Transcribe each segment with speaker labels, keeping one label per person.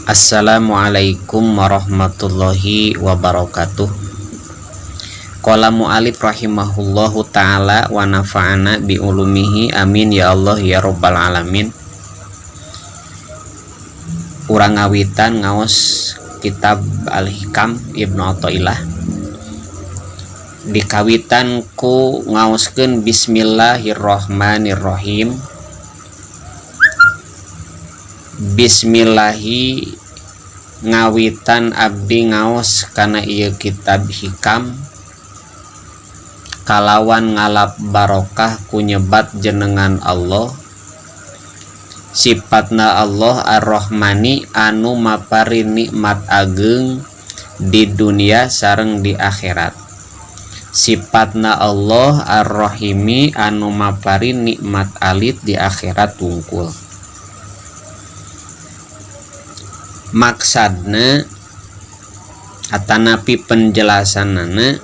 Speaker 1: Assalamualaikum warahmatullahi wabarakatuh. Qala mu'alif rahimahullahu ta'ala wa nafa'ana bi ulumihi amin ya Allah ya rabbal alamin. Urang ngawitan ngaos kitab Al-Hikam Ibnu Athaillah. Dikawitan ku ngaoskeun bismillahirrahmanirrahim. Bismillahi ngawitan abdi ngaos kana ieu kitab hikam kalawan ngalap barokah ku nyebat jenengan Allah, sifatna Allah Ar-Rahmani anu mapari nikmat ageng di dunia sareng di akhirat, sifatna Allah Ar-Rahimi anu mapari nikmat alit di akhirat wungkul. Maksadna atanapi penjelasanana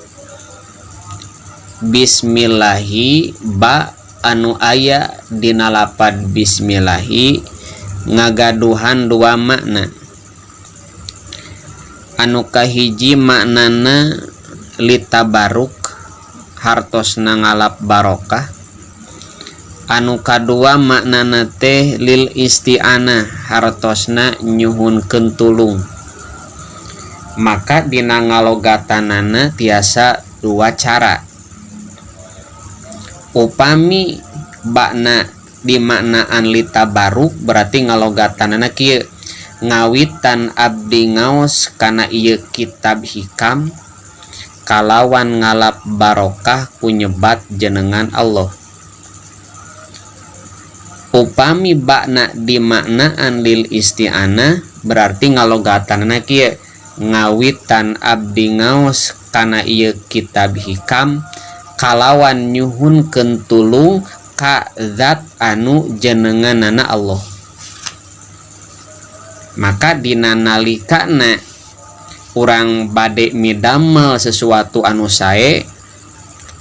Speaker 1: bismillahi ba anu aya dina lapad bismillahi ngagaduhan dua makna. Anu kahiji maknana litabaruk hartosna ngalap barokah, anu kadua maknana teh lil isti'anah hartosna nyuhunkeun tulung. Maka dina ngalogatanana tiasa dua cara. Upami bakna dimaknaan litabaruk berarti ngalogatanana kieu, ngawitan abdi ngaos kana ieu kitab hikam kalawan ngalap barokah ku nyebat jenengan Allah. Upami bakna dimaknaan lil isti'anah berarti ngalogatanana kieu, ngawitan abdi ngaos kana ieu kitab hikam kalawan nyuhunkeun tulung ka zat anu jenenganana Allah. Maka dina nalikana urang bade midamel sesuatu anu sae,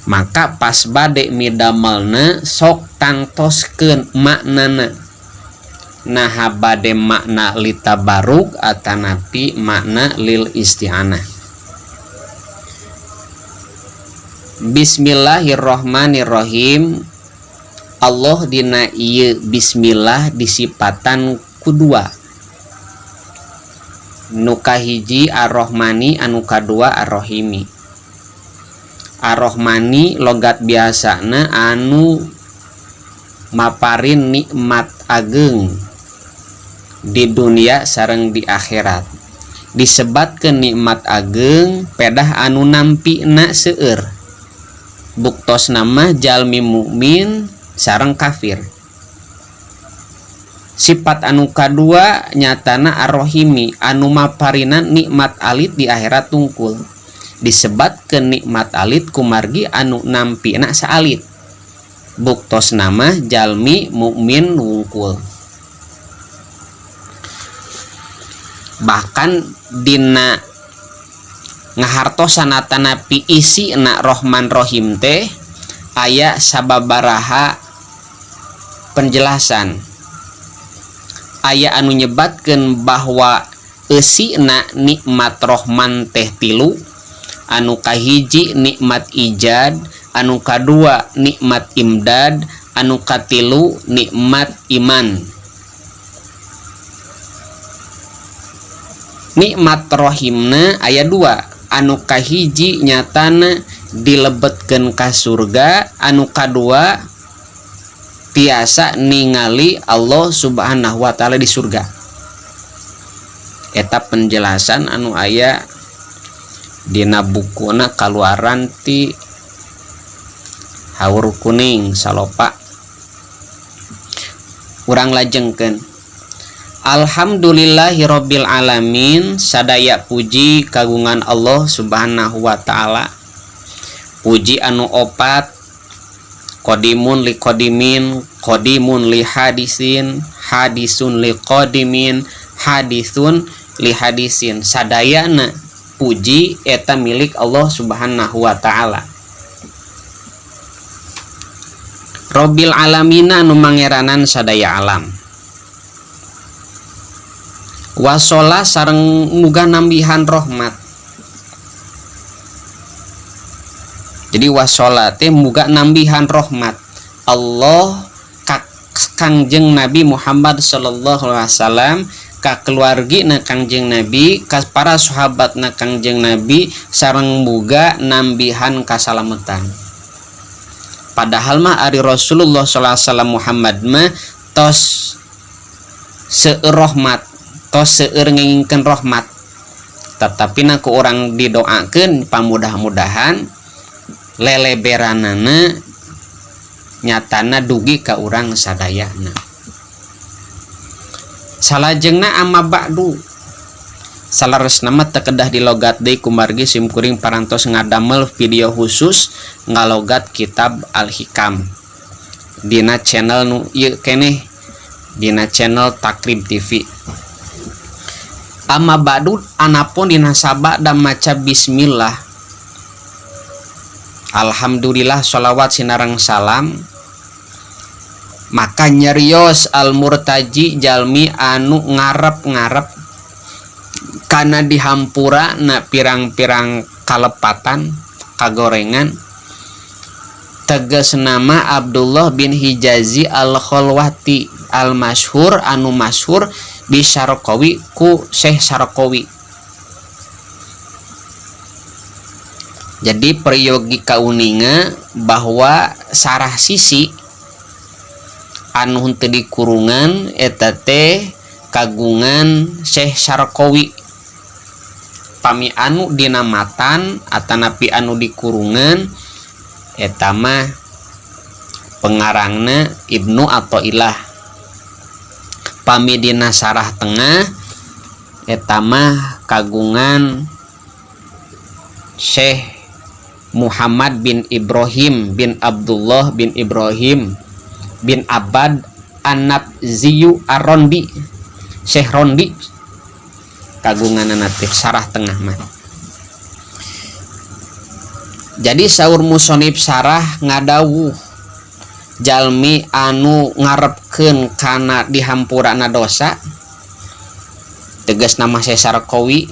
Speaker 1: maka pas bade midamelna sok tangtoskeun maknana. Naha bade makna litabaruk atanapi makna lil isti'anah. Bismillahirrahmanirrahim. Allah dina ieu bismillah disipatan ku dua. Nu kahiji Ar-Rahmani, anu kadua Ar-Rahimi. Ar-Rahmani logat biasana anu maparin nikmat ageng di dunia sareng di akhirat. Disebatkeun nikmat ageng pedah anu nampina seueur. Buktos nama jalmi mukmin sareng kafir. Sifat anu kadua nyatana Ar-Rahimi anu maparina nikmat alit di akhirat tungkul. Disebatkeun nikmat alit kumargi anu nampina saalit. Buktos nama jalmi mukmin wungkul. Bahkan dina ngahartosan atanapi isi na Rohman Rohim teh aya sababaraha penjelasan. Aya anu nyebatkeun bahwa eusina nikmat Rohman teh tilu, anu kahiji nikmat ijad, anu kadua nikmat imdad, anu katilu nikmat iman. Nikmat rohimna aya dua, anu kahiji nyatana dilebetkeun ka surga, anu kadua tiasa ningali Allah Subhanahu wa taala di surga. Eta penjelasan anu aya dina bukuna kaluaran ti Haur Kuning Salopa. Urang lajengkeun. Alhamdulillahirabbil alamin, sadaya puji kagungan Allah Subhanahu wa taala. Puji anu opat, qadimun li qadimin, qadimun li hadisin, hadisun li qadimin, hadisun li hadisin. Sadayana puji eta milik Allah Subhanahu wa taala. Rabbil alamina nu mangeranan sadaya alam. Wasola sareng muga nambihan rahmat. Jadi wasola teh muga nambihan rahmat Allah ka Kangjeng Nabi Muhammad sallallahu alaihi wasallam, ka keluargina Kangjeng Nabi, ka para sahabatna Kangjeng Nabi, sareng muga nambihan kasalametan. Padahal mah ari Rasulullah sallallahu alaihi wasallam Muhammad mah tos seueur rahmat, tos seueur ngengingkeun rahmat, tetapi na ku urang didoakeun pamudah-mudahan leleberanana nyatana dugi ka urang sadayana. Salajengna amma ba'du, saleresna mah teu kedah dilogat deui kumargi simkuring parantos ngadamel video khusus ngalogat kitab Al-Hikam dina channel nu ieu keneh, dina channel Takrib TV. Amma ba'du anapun dina sabada maca bismillah, alhamdulillah, sholawat sinareng salam, maka nyerios al-murtaji jalmi anu ngarep-ngarep kana dihampura na pirang-pirang kalepatan kagorengan, tegas nama Abdullah bin Hijazi al-Khalwati al-masyhur anu masyhur bi Syarqawi ku Syekh Syarqawi. Jadi peryogi kauninga bahwa sarah sisi anu henteu dikurungan eta teh kagungan Syekh Syarqawi. Pami anu dina matan atanapi anu dikurungan eta mah pengarangna Ibnu Athaillah. Pami dina sarah tengah eta mah kagungan Syekh Muhammad bin Ibrahim bin Abdullah bin Ibrahim bin Abad An-Nabziyu Ar-Rondi, Syekh Rondi kagunganna teh sarah tengah mah. Jadi saur musonib sarah ngadawuh jalmi anu ngarepkeun kana dihampurana dosa, tegas nama Syekh Syarqawi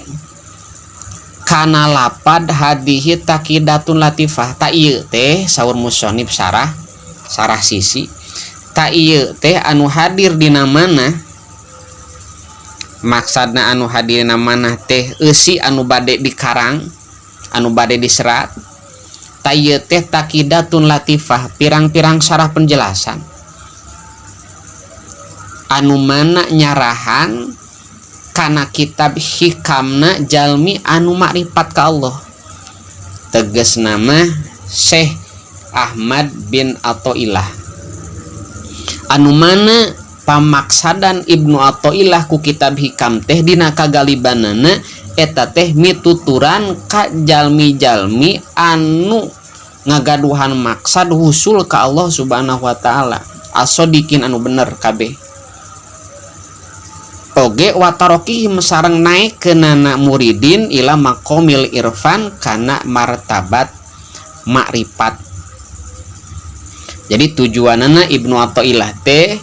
Speaker 1: kana lapad hadihi takidatun latifah. Ta ieu teh saur musonib sarah, sarah sisi ta ieu teh anu hadir dina mana, maksadna anu hadir dina manah teh eusi anu bade dikarang, anu bade diserat. Ta ieu teh takidatun latifah, pirang-pirang sarah penjelasan anu mana nyarahan kana kitab hikamna jalmi anu makrifat ka Allah, tegas nama Syekh Ahmad bin Athaillah anu mana pamaksadan Ibnu Athaillah ku kitab hikam teh dina kagalibanana eta teh mituturan ka jalmi-jalmi anu ngagaduhan maksad husul ka Allah Subhanahu wa taala, asodikin anu bener kabeh oge watarokihim sareng naik ke nana muridin ila makomil irfan kana martabat makrifat. Jadi tujuanana Ibnu Athaillah teh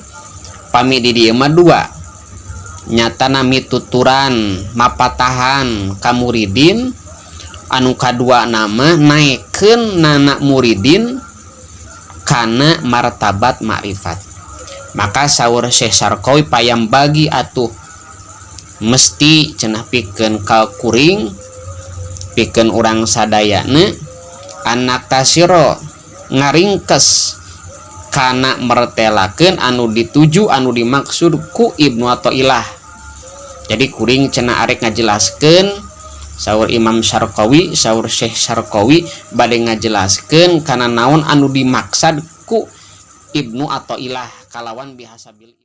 Speaker 1: pami di dieu mah dua, nyatana mituturan mapatahan ka muridin, anu kadua nama naikeun nana muridin kana martabat makrifat. Maka saur Syekh Syarqawi payam bagi atuh mesti cenah pikeun ka kuring, pikeun urang sadayana anak tasiro ngaringkes kana mertelakeun anu dituju anu dimaksud ku Ibnu Athaillah. Jadi kuring cenah arek ngajelaskeun saur Imam Syarqawi, saur Syekh Syarqawi bade ngajelaskeun kana naon anu dimaksad ku Ibnu Athaillah kalawan bihasabil.